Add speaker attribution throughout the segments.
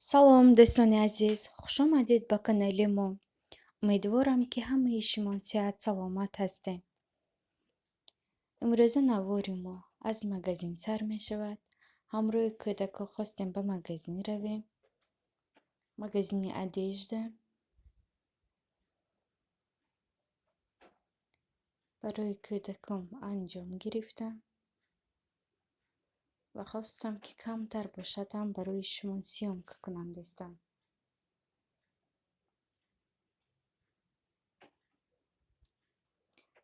Speaker 1: Салом, дӯстони азиз, хушомадед ба канали мо. Умедворам, ки ҳамаи шумо сиҳат саломат ҳастед. Имрӯза навори мо аз магазин сар мешавад. Ҳамроҳи кӯдакҳо хостем ба магазин равем. Магазини одежда. Барои кӯдаком анҷом гирифтам ва хостам, ки камтар бошад ҳам барои шумо съёмка кунам, дӯстон.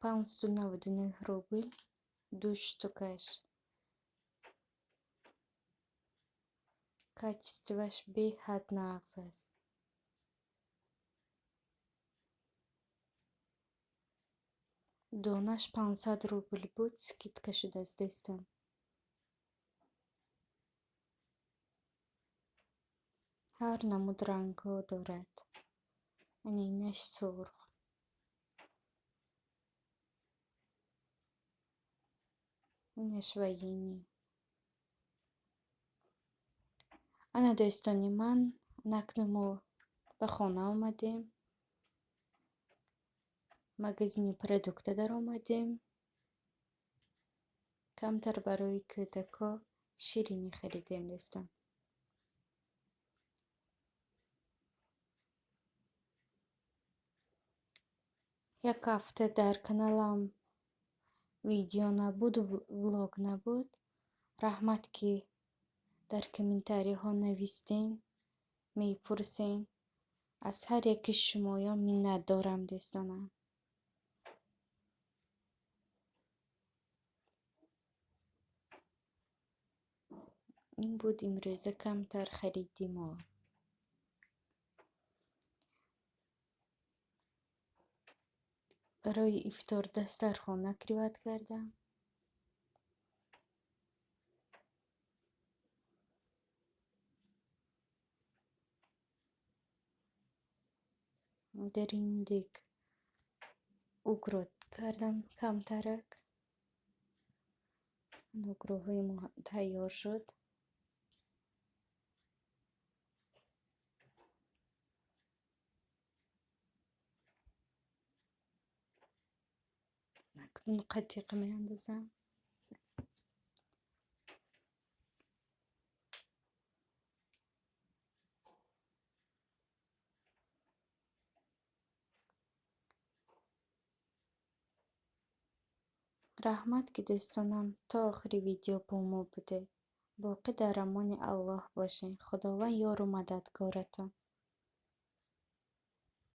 Speaker 1: 599 рубл ду штукаш. Качествоаш беҳад нағз аст. Донаш 500 рубл буд, скидка шудааст, дӯстон. Ҳар намуд рангҳо дорад. Ана инаш сурх. Инаш военный. Ана, дӯстони ман, акнун мо ба хона омадем. Магазини продукта даромадем. Камтар барои кӯдакҳо ширинӣ харидем, дӯстон. Як ҳафта дар каналам видео набуд, влог набуд. Раҳмат, ки дар комментариҳо навистен, мепурсен. Аз ҳар яки шумоён миннатдорам, дӯстонам. Ин буд имрӯза камтар хариди мо. Барои ифтор дастархон накрывать кардам. Дар ин дег угро кардам камтарак. Угроҳои мо тайёр шуд. Акнун қатиқ меандозам. Раҳмат, ки, дӯстонам, то охири видео бо мо будед. Боқӣ дар амони Аллоҳ бошед. Худованд ёру мададгоратон.